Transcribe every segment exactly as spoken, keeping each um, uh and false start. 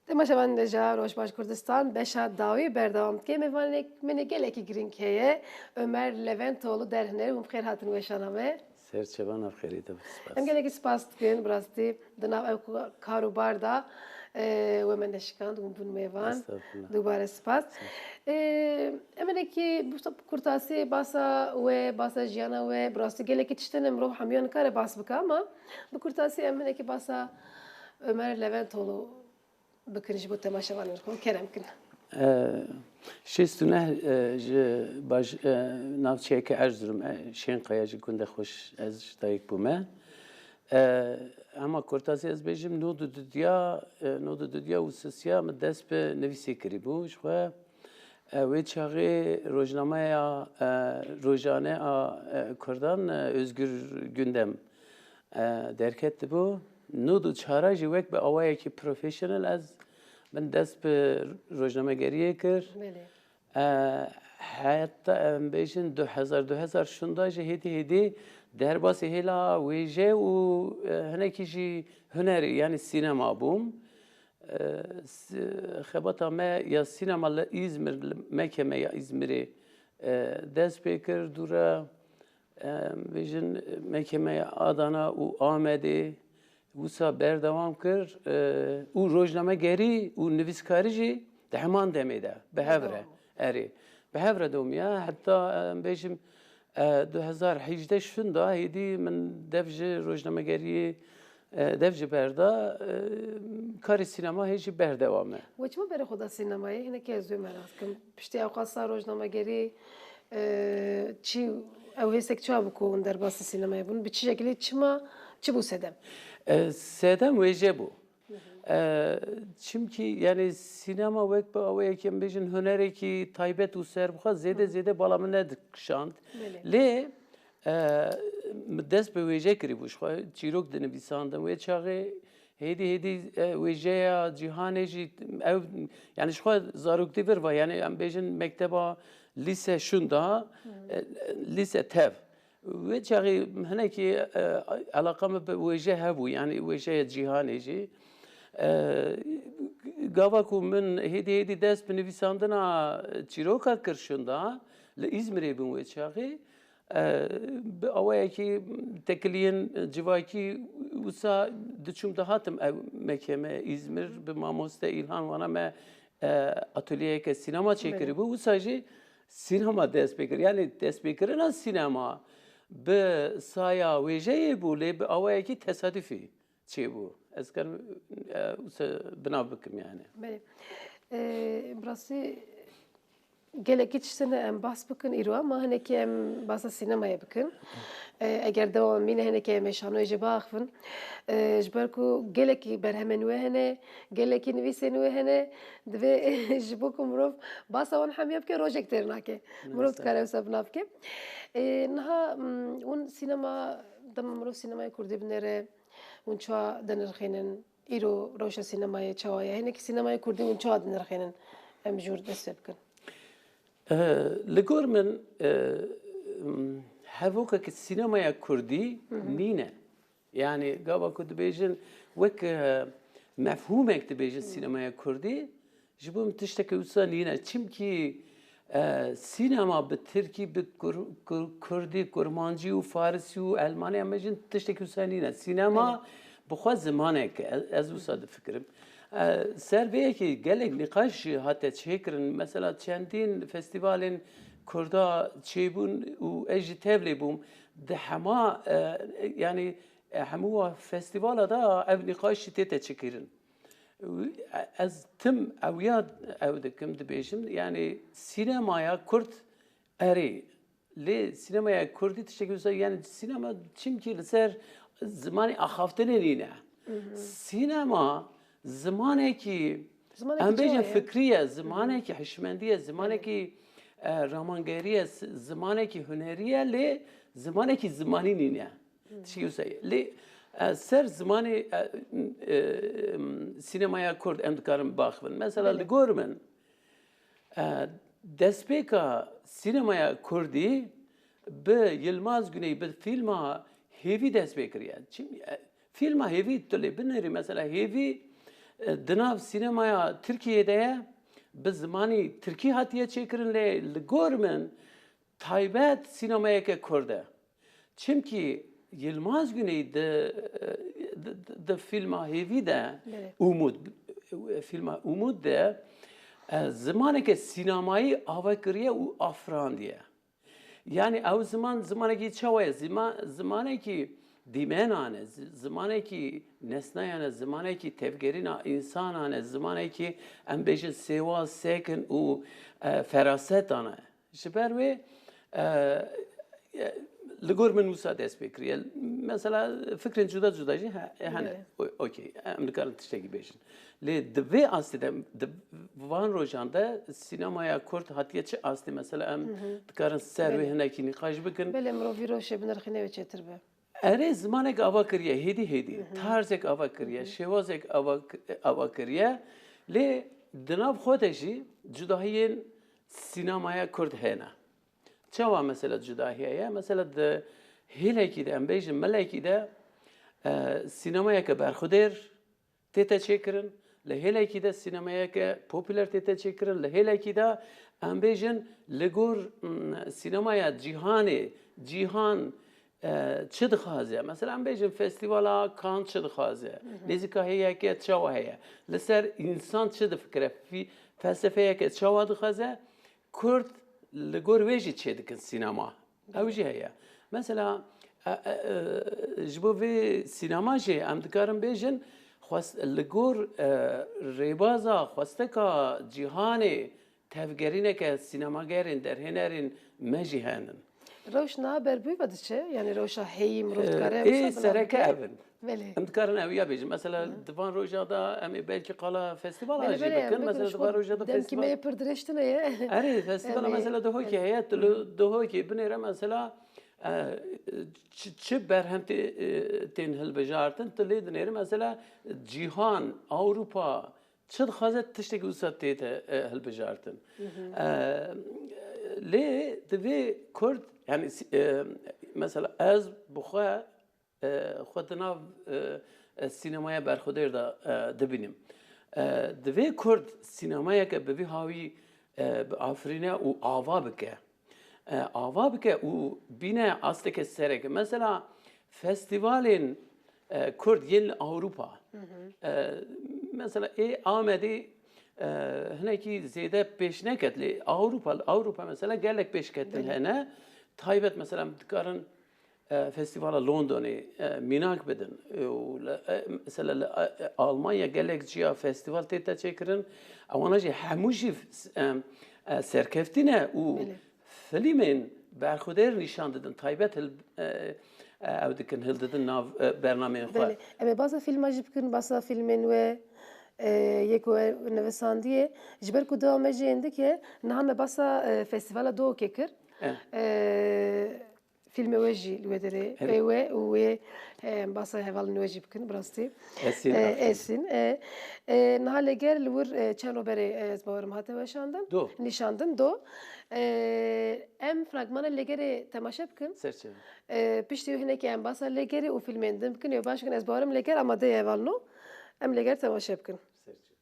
Temaşevanên hêja, Rojbaş Kurdistan, beşa dawî berdewam dike. Mêvanek min ê gelekî girîng heye. Ömer Leventoglu derhiner, hûn bi xêr hatin weşana me. Ser çevan, ev xêrê te, spas. Em gelekî spas dikin, bi rastî di nav ew kar û bar de, e, we me neşikand, hûn bûn mêvan. Estağfurullah. Dubare spas. E, em hinekî bi kurtasî basa we, basa jiyana we, bi rastî gelekî tiştên mirov hemiyan nikare bas bike ama bi kurtasî em hinekî basa Ömer Leventoglu bikin ji bo temaşevanên xwe. Kerem kin. E, şêst û neh, e, ji baş-, e, navçeyeke Erzurum, e, Şênqaya, ji gundê xwe ş-, ez ji dayik bûme. E, hema kurtasî ez bêjim, nod û dudiya, e, nod û dudiya û sisiya min dest bi nivîsê kirîbû. Ji xwe, e, wê çaxê rojnameya, e, rojane a, e, Kurdan, e, Özgür Gündem, e, derket dibû. Nod û çara jî wek bi awayekî profesyonel ez min dest bi rojnamegeriyê kir. Belê. E, heta em bêjin du hezar, du hezar şûnda jî hêdî hêdî derbasî hêla wêje û, e, hinekî jî hunerê, yanî sînema bûm. E, s-, xebata me ya sînema li Îzmir, li mekeme ya Îzmirê, e, dest pê kir. Dû re, e, em bêjin mekeme ya Adana û Amedê wisa berdewam kir, e, û rojnamegerî û nivîskarî jî di heman demê de bi hev re, erê, bi hev re domiya. Heta, e, em bêjim, e, du hezar hejdeh şûnda hêdî min dev ji rojnamegeriyê, e, dev ji berda, e, karê sînema hê jî berdewam e. We çima berê xwe da sînemayê? Hinekî ez wê merak dikim. Piştî ew qasa rojnamegerî, e, çi, ew hêsek çawa bû ku hûn derbasî sînemayê bûn? Bi çi şekilî, çima, çi bû sedem? E, sedem wêje bû. E, çimkî, yanî, sînema wek bi awayekî, em bêjin, hunerekî taybet û serbixwe zêde zêde bala min nedikişand. Belê. Lê, e, min dest bi wêje kirîbû, ji xwe çîrok dinivîsandim. Wê çaxê hêdî hêdî, e, wêjeya cîhanê jî ew, yanî, ji xwe zaroktî vir ve, yanî, em bêjin, mekteba lîse şûnda, e, lîse tev. Wê çaxê hinekî, e, eleqa min bi wêje hebû, yanî wêjeya cîhanê jî. E, gava ku min hêdî hêdî dest bi nivîsandina çîroka kir şûnda, li Îzmirê bûm wê çaxê, e, bi awayekî tekiliyên civakî wisa diçûm dihatim ev mekeme Îzmir, bi mamoste Îlhan wana me, e, atolyeyeke sînema çêkiribû. Belê. Wisa jî sînema dest pê kir. Yanî destpêkirina sînema bi saya wêjeyê bû, lê bi awayekî tesadufî çêbû. Ez karim, e, wisa binav bikim yani. Belê. E, bi rastî gelekî tiştine em bahs bikin îro, ama hinekî em bahsa sînemayê bikin. E, eger dewa mîne hinekî em ê şanoyê jî biaxivin. E, ji ber ku gelekî berhemên wê hene, gelekî nivîsên wê hene, divê ji bo ku mirov basa wan hemiya bike, rojek têr nake. Mirov dikare wisa binav bike. E, niha, mm, hûn sînema, dema mirov sînemayê kurdî binêre, hûn çawa dinirxînin? Îro rewşa sînemayê çawa ye? Hinekî sînemayê kurdî hûn çawa dinirxînin? Em ji wir dest pê bikin. Eh, li gor min, eh, m, hevokeke sînemaya kurdî nîne. Yani gava ku dibêjin wek, eh, mefhûmek dibêjin sînemaya kurdî, ji bo min tiştekî wisa nîne. Çimkî, e, sînema bi tirkî, bi kur-, kur-, kurdî, kurmancî û farisî û elmanî, em bêjin tiştekî wisa nîne. Sînema bi xwe zimanek e, ez, ez wisa difikirim. E, ser vê yekê gelek nîqaş jî hate çêkirin. Mesela çendîn festîvalên kurda çêbûn û ez jî tevlê bûm. Di hema, e, yani, e, hemû festîvala da ev nîqaş jî tête çêkirin. Ez tim ewiya ew dikim, dibêjim, yani sînemaya kurd erê. Lê sînemaya kurdî tiştekî wisa, yani sînema çimkî li ser zimanê axaftinê nîne. Sînema zimanekî, zimanekî em bêjin çawa ye? Fikrî ye, zimanekî hişmendî ye, zimanekî, e, ramangerî ye, s-, zimanekî hunerî ye, lê zimanekî zimanî nîne. Tiştekî wisa ye. Lê, e, ser zimanê, e, e, sînemaya kurd em dikarin baxivin. Mesela li gor min, e, destpêka sînemaya kurdî bi Yilmaz Güney, bi fîlma Hêvî dest pê kiriye. Çim-, e, fîlma Hêvî tu lê binêrî, mesela Hêvî E, di nav sînemaya Tirkiyê de ye, bi zimanî tirkî hatiye çêkirin, lê li gor min taybet sînemayeke kurd e. Çimkî Yilmaz Güney di, di, di, di fîlma hêvî de, Belê. Umut, fîlma Umut de, e, zimaneke sînemayî ava kiriye û afirandiye. Yani ew ziman, zimanekî çawa ye? Zima-, zimanekî dîmenan e, zi-, zimanekî nesneyan e, zimanekî tevgerîna însanan e, zimanekî em bêjin sêwa, sekin û, e, ferasetan e. Ji ber wê, e, e, li gor min wisa dest pê kiriye. Mesela fikrên cuda cuda jî he-, hene. Evet. O-, okey, em dikarin tiştekî bêjin. Lê di vê astê de, di van rojan de sînemaya kurd hatiye çi astê? Mesela em Hı hı. dikarin ser wê Belê. hinekî nîqaş bikin. Belê, mirovî roşê bi nirxî newê çêtir be. Erê, zimanek ava kiriye, hêdî hêdî. Hı hı. Tarzek ava kiriye, Hı hı. şêwazek ava, ava kiriye. Lê di nav xwe de jî cudahiyên sînemaya kurd hene. Çawa mesela cudahiye ye? Mesela di hêlekî de, em bêjin milekî de, e, sînemayeke berxwedêr tête çêkirin, li hêlekî de sînemayeke popûler tête çêkirin, li hêlekî de em bêjin li gor, mm, sînemaya cîhanê, cîhan, e, çi dixwaze? Mesela em bêjin festîvala Cannes çi dixwaze? Hı hı. Nêzîkahiyeke çawa heye? Li ser însan çi difikire? Fî-, felsefeyeke çawa dixwaze? Kurd li gor wê jî çêdikin sînema. Ew jî heye. Mesela, e, e, e, ji bo vê sînema jî em dikarin bêjin, xwest-, li gor, e, rêbaza xwesteka cîhanê tevgerîneke sînemagerên derhênerên me jî henin. Rewş niha ber bi wî ve diçe? Yanî rewşa heyî mirov E, dikare ê wisa sereke bike? Ev in. Belê. Em dikarin ew ya bêjin. Mesela Hı. di van roja da em ê belkî qala festîvala Belê, jî belê, bikin. Em Mesela bikin, di ji van xwe roja da demkî festîval me yê pir dirêj tune ye. Erê, festîvala Em ê mesela Duhokê heye, tu li Duhokê binêre mesela, e, çi, çi berhem tê, e, tên hilbijartin, tu lê dinêrî mesela cîhan, Ewropa, çi dixwaze tiştekî wisa tête, e, hilbijartin. Hı hı. E, lê divê Kurd, yani, si-, e, mesela ez bi xwe, e, xwe di nav, e, e, sînemaya berxwedêr de, e, dibînim. E, divê Kurd sînemayeke bi vî hawî, e, biafirîne û ava bike. E, ava bike û bîne asteke sereke. Mesela festîvalên, e, Kurd yên li Ewropa. Hı hı. E, mesela ê Amedê, e, hinekî zêde pêş neket lê Ewropa, Ewropa mesela gelek pêşketin Belê. hene. Taybet mesela em dikarin, e, Festîvala Londonê, e, mînak bidin. E, û li, e, mesela li, e, e, Almanya gelek ciya festîval tête çêkirin. Ewana jî hemû jî, e, e, serkeftî ne û Belê. Filmên berxwedêr nîşan didin, taybet hil-, e, e, ew dikin, hildidin nav, e, bernameyên xwe. Belê. Em ê basa fîlma jî bikin, basa fîlmên we, e, yê ku we nivisandiye. Ji ber ku dewa me jî hindik e, niha me basa, e, festîvala Duhokê kir. E. E, fîlmê we jî li wê derê, Evet. ê we û wê, e, em basa hevalên we jî bikin, bi rastî. Esin E, Afşin. Esin, e, e, niha Leger li wir, e, çend roj berê, e, ez bawerim hate weşandin. Do. Nîşandin, do. E, em fragmana Legerê temaşe bikin. Serçe. E, piştî wê hinekî em basa Legerê û fîlmên din bikin. Yo baş bikin, ez bawerim Leger amade ye hevalno. Em Leger temaşe bikin. Serçe.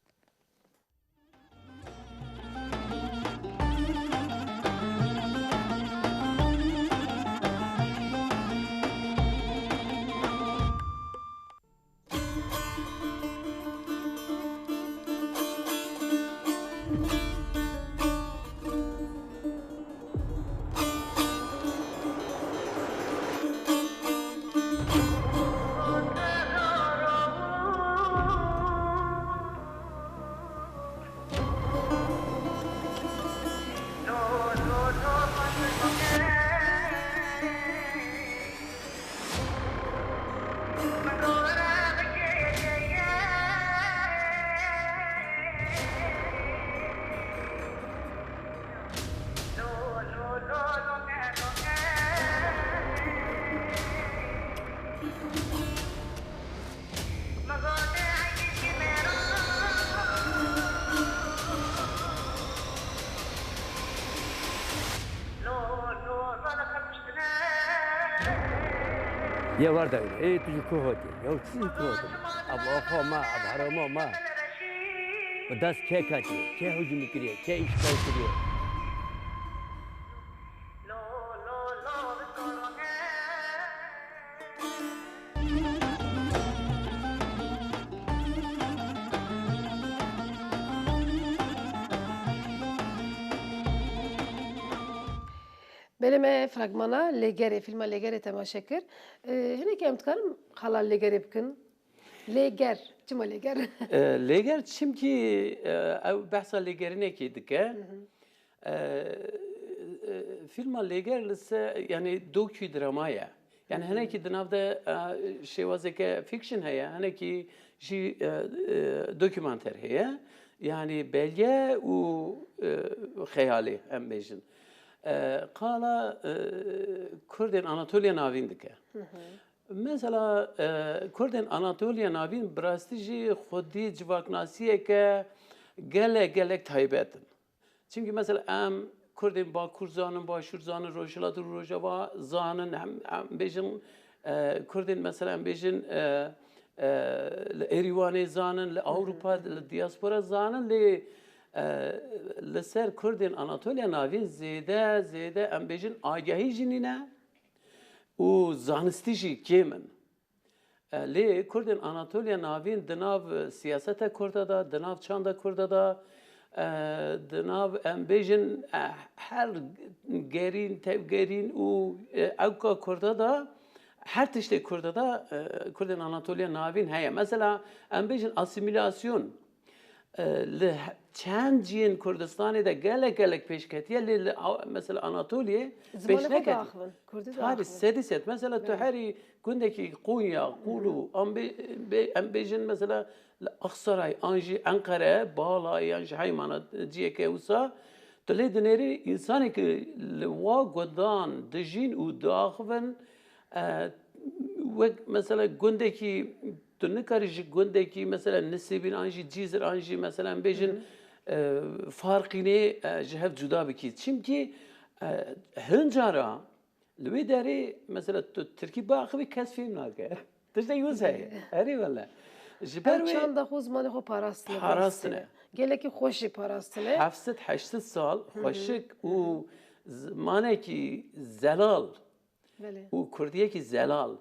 Ya war dayne, ê tu ji ku hatî? Ya çi ji ku hatî? Ev axa me, ev herêma me. Bi dest kê ketiye, kê hicûmî kiriye, kê îşxal kiriye? Belê, me fragmana Lêgerê, fîlma Lêgerê temaşe kir. E, hinekî em dikarin xala Lêgerê bikin? Lêger, çima Lêger? E, Lêger çimkî e, ew behsa lêgerînekê dike. E, e, Fîlma Lêger li ser, yanî dokûdrama ye. Yanî hinekî di nav de e, şêwazeke fiction heye, hinekî jî e, e, dokûmanter heye. Yanî belge û e, xeyalê em bêjin. E, qala e, Kurdên Anatoliya Navîn dike. Mesela e, Kurdên Anatoliya Navîn bi rastî jî xwedî civaknasiyeke gelek gelek taybet in. Çimkî mesela em Kurdên Bakur zanin, Başûr zanin, Rojhilat û Rojava zanin, em, em bêjin e, Kurdên mesela em bêjin e, e, li Êrîwanê zanin, li Ewropa, li diaspora zanin, lê e, li ser Kurdên Anatoliya Navîn zêde, zêde em bêjin agahî jî nîne û zanistî jî kêm in. E, Lê Kurdên Anatoliya Navîn di nav siyaseta Kurda de, di nav çanda Kurda de, e, di nav em bêjin e, her gerîn, tevgerîn û e, ewka Kurda de, her tiştê Kurda de e, Kurdên Anatoliya Navîn heye. Mesela em bêjin asîmîlasyon e, li he- çend cihên Kurdistanê de gelek gelek pêş ketiye, lê li a- mesela Anatoliyê pêş Zimanê xwe neketiye. diaxivin. Kurdî Tabii diaxivin. Sedî sed. Mesela tu herî gundekî Qonya, Qûlû, an bê, bê, em bêjin mesela li Axsaray an jî Enqere, Bala yan jî heymana ciyeke wisa, tu lê dinêrî însanê ku li wa gundan dijîn û diaxivin, e, wek mesela gundekî tu nikarî ji gundekî mesela Nisêbîn an jî Cîzir an jî mesela em bêjin e, Farqînê e, ji hev cuda bikî. Çimkî e, hin cara li wê derê mesela tu tirkî biaxivî kes fêm nake. Tiştek wisa heye. Erê wele. Ji ber Ew wê çanda xwe, zimanê xwe parastine. Parastine. Gelekî xweş jî parastine. Heft sed heşt sed sal xweşik û zimanekî zelal Belê. û kurdiyekî zelal.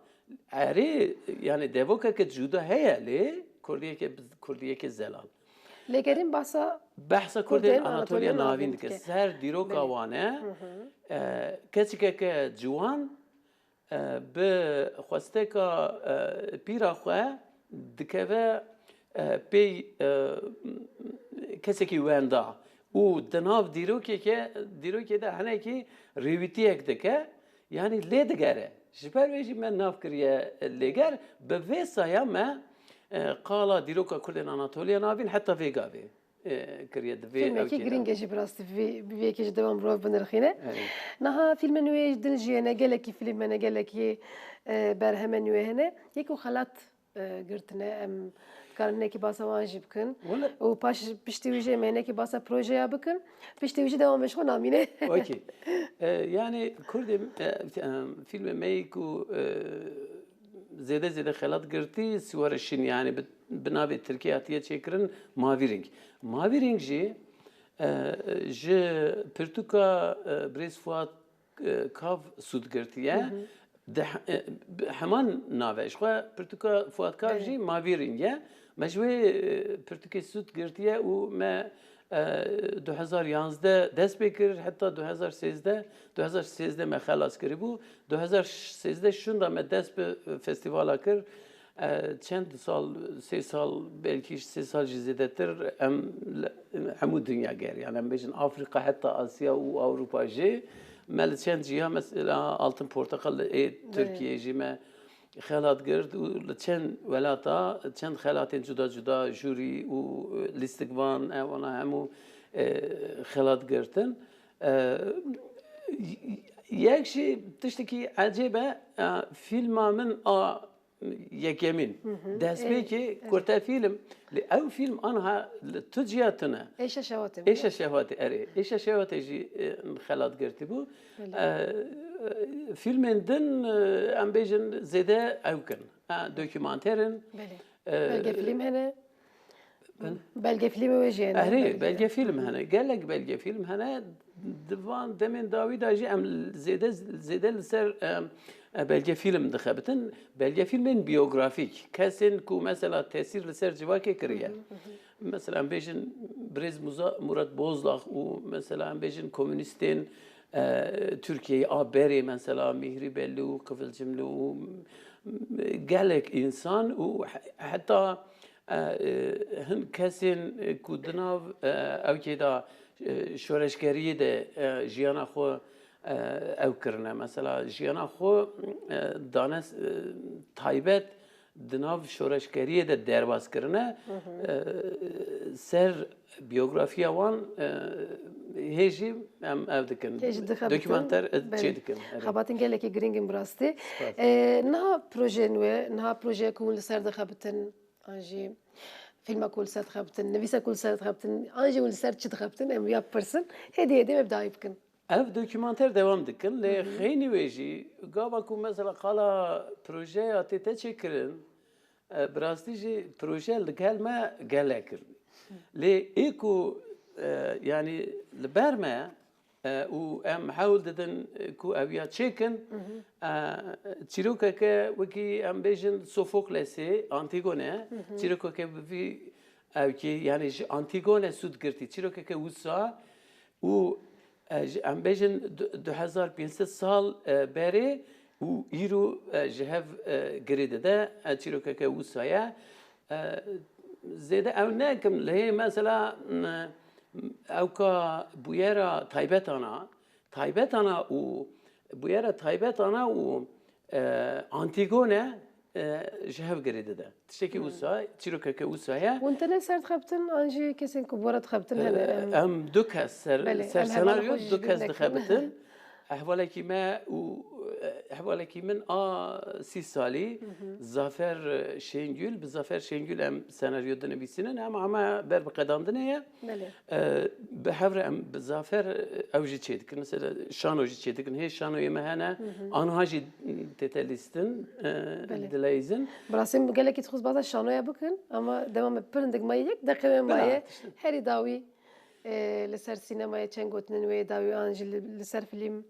Erê, yani devokeke cuda heye lê kurdiyeke, kurdiyeke zelal. Lêgerîn bahsa Behsa Kurdên Anatoliya Navîn dike. Ser dîroka wan e. E, Keçikeke ciwan e, bi xwesteka e, pîra xwe dikeve e, pey e, kesekî wenda û di nav dîrokeke, dîrokê de hinekî rêwîtiyek dike, yanî lê digere. Ji ber wê jî me nav kiriye Lêger. Bi vê saya me e, qala dîroka Kurdên Anatoliya Navîn heta vê gavê e, kiriye. Di vê Fîlmekî ewkê de. Girîng e jî bi rastî vê, bi vê yekê jî dewa mirov binirxîne. Evet. Niha fîlmên wê din jî hene, gelekî fîlm hene, gelekî e, berhemên wê hene. Yek û xelat e, girtine, em dikarin hinekî basa wan jî bikin. Wele- Û paş piştî wî jî em hinekî basa projeya bikin. Piştî wî jî dewamê ji xwe namîne. Okey. E, yani Kurdê e, e, fîlmê me yê ku e, zêde zêde xelat girtî, Siwara Şîn, yani bi, bi navê Tirkî hatiye çêkirin, Mavî Rîng. Mavî Rîng jî e, ji pirtûka e, Birêz Fuat e, Kav sûd girtiye. Di he- e, bi heman nave. Ji xwe pirtûka Fuat Kav jî Mavî Rîng e. Me ji wê e, pirtûkê sûd girtiye û me e, du hezar yanzdeh dest pê kir, heta du hezar sêzdeh, du hezar sêzdeh me xelas kiribû. Du hezar sêzdeh şûnda me dest bi festîvala kir. E, çend sal, sê sal, belkî sê sal jî zêdetir em li hemû dinya ger, yani em bêjin Afrîka, heta Asya û Ewropa jî me li çend ciya, mesela Altın Portakal ê Tirkiyê jî me xelat girt û li çend welata, çend xelatên cuda cuda jûrî û lîstikvan, e, wana hemû e, xelat girtin. E, yek jî tiştekî ecêb e, e, fîlma min a yekemîn. Destpêkê kurte fîlm, lê ew fîlm anha li tu ciya tune. Êşa şehwatê. Êşa şehwatê, erê. Êşa şehwatê jî e, xelat girtibû. E, fîlmên din e, em bêjin zêde ewk in. Ha, dokûmanter in. Belê. E, Belgefîlm hene. Belgefîlmê wê jî hene. Erê, belgefîlm hene. Gelek belgefîlm hene. Di van demên dawî de jî em zêde, zêde li ser, em, e, belgefîlm dixebitin. Belgefîlmên biyografîk. Kesên ku mesela tesîr li ser civakê kiriye. Mesela em bêjin Birêz Muza-, Murat Bozdag û mesela em bêjin komûnîstên, e, Tirkiyeyê a berê mesela Mîhrî Belli û Qivilcimli û, m, gelek însan û he-, heta, e, e, hin kesên, e, ku di nav, e, ewkê de, e, şoreşgeriyê de, e, jiyana xwe, e, ew kirine. Mesela jiyana xwe, e, dane, e, taybet di nav şoreşgeriyê de derbas kirine. E, ser biyografiya wan, e, hê jî em ev dikin. Hê jî dixebitin. Dokümanter, e, Belê. Çê dikin. Erê. Xebatên gelekî girîng in bi rastî. Spas. E, niha projeyên we, niha projeya ku hûn li ser dixebitin, an jî fîlma ku li ser dixebitin, nivîsa ku li ser dixebitin, an jî hûn li ser çi dixebitin, em ya bipirsin. Hêdî hêdî em ê bi dawî bikin. Ev dokümanter dewam dikin, lê xeynî wê jî, gava ku mesela qala projeya tê te çêkirin, e, bi rastî jî proje li gel me gelek in. Lê ê ku, e, yanî li ber me, e, û em hewl didin, e, ku ev ya çêkin, e, çîrokeke wekî em bêjin Sofoklesê, Antigone, çîrokeke bi vî ewkê, yanî ji Antigone sûd girtî, çîrokeke wisa û, e, ji, em bêjin du-, du hezar pênc sed sal, e, berê û îro, e, ji hev, e, girê dide, e, çîrokeke wisa ye. E, zêde ew nekim, lê mesela, m, ewka bûyera taybetana, taybetana û bûyera taybetana û, e, Antigone, e, ji hev girê dide. Tiştekî wisa, çîrokeke wisa ye. Hûn tenê ser dixebitin, an jî kesên ku bi we re dixebitin hene? E, em du kes ser, Belê, ser em hevala senaryo xwe jî du kes dikin. Dixebitin. Ehvalekî me û, e, ehvalekî min a sî salî, Zafer Şengül, bi Zafer Şengül em senaryo dinivîsînin, em ama ber bi qedandinê ye. Belê. E, bi hev re em bi Zafer, e, ew jî çêdikin. Mesela şano jî çêdikin. Hê şanoyê me hene. Anha jî tête lîstin, e, Belê. Dileyîzin. Bi rastî gelekî dixwest baza şanoya bikin, ama dema me pir hindik maye, yek deqe me Bila, maye. Tiştin. Herî dawî, e, li ser sînemayê çend gotinên wê dawî an jî li, li ser filîm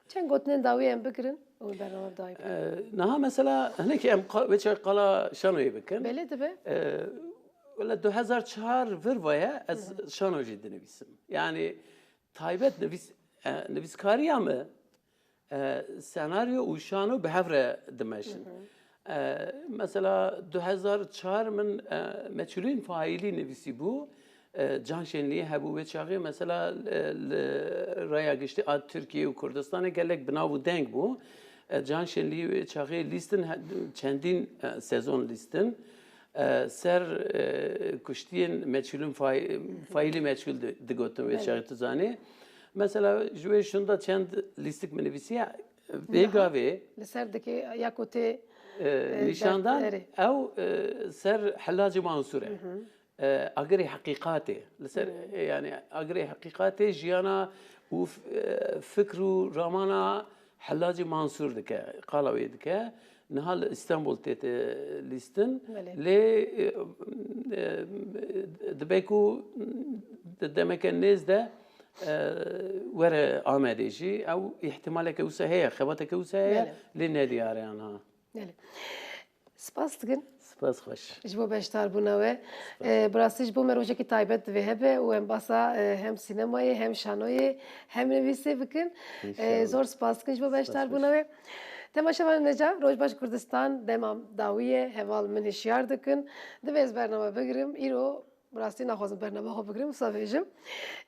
çend gotinên dawî em bigirin û bername bi dawî bikin. E, niha mesela hinekî em qa-, wê çaxê qala şanoyê bikin. Belê dibe. E, wele du hezar çar vir vaye ez şano jî dinivîsim. Yani taybet nivîs-, e, nivîskariya me, e, senaryo û şano bi hev re dimeşin. E, mesela du hezar çar min, e, Meçhulên Faîlî nivîsîbû. E, Can Şenlî hebû wê çaxê, mesela, e, li raya giştî a Tirkiye û Kurdistanê gelek bi nav û deng bû. E, Can Şenlî wê çaxê lîstin, he-, çendîn, e, sezon lîstin. E, ser, e, kuştiyên meçhulin fay-, fayilî meçhul di-, digotin wê Belê. Çaxê tu zanî. Mesela ji wê şunda çend lîstik min nivîsiye. Vê Niha gavê, li ser dikê ya ku tê, e, e, nîşandan der-, erê. Ew, e, ser Hellacî Mansûr e. E, agirê heqîqatê. Li ser, e, yani agirê heqîqatê jiyana û f-, e, fikr û ramana Hellacî Mansûr dike, qala wê dike. Niha li Îstanbul tête lîstin. Belê. Lê, e, e, dibe ku di demeke nêz de, e, were Amedê jî. Ew îhtimaleke wisa heye, xebateke wisa heye, Belê. Lê nediyar e anha. Belê. Spas dikin. Spas xweş. Ji bo beşdarbûna we. Spas. E, bi rastî ji bo me rojekî taybet divê hebe û em basa, e, hem sînemayê, hem şanoyê, hem nivîsê bikin. E, İnşallah. Zor spas dikin ji bo Spas beşdarbûna xweş. We. Temaşevanên me ca, Rojbaş Kurdistan dema dawî ye, heval min hişyar dikin. Divê ez bername bigirim. Îro bi rastî naxwazim bernama xwe bigirim, wisa bêjim.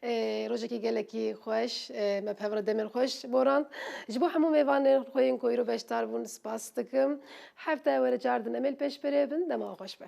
E, rojekî gelekî xweş, e, me bi hev re demên xweş borand. Ji bo hemû mêvanên xwe yên ku îro beşdar bûn spas dikim. Hefteya were cardin em ê li pêşberê bin, dema xweş be.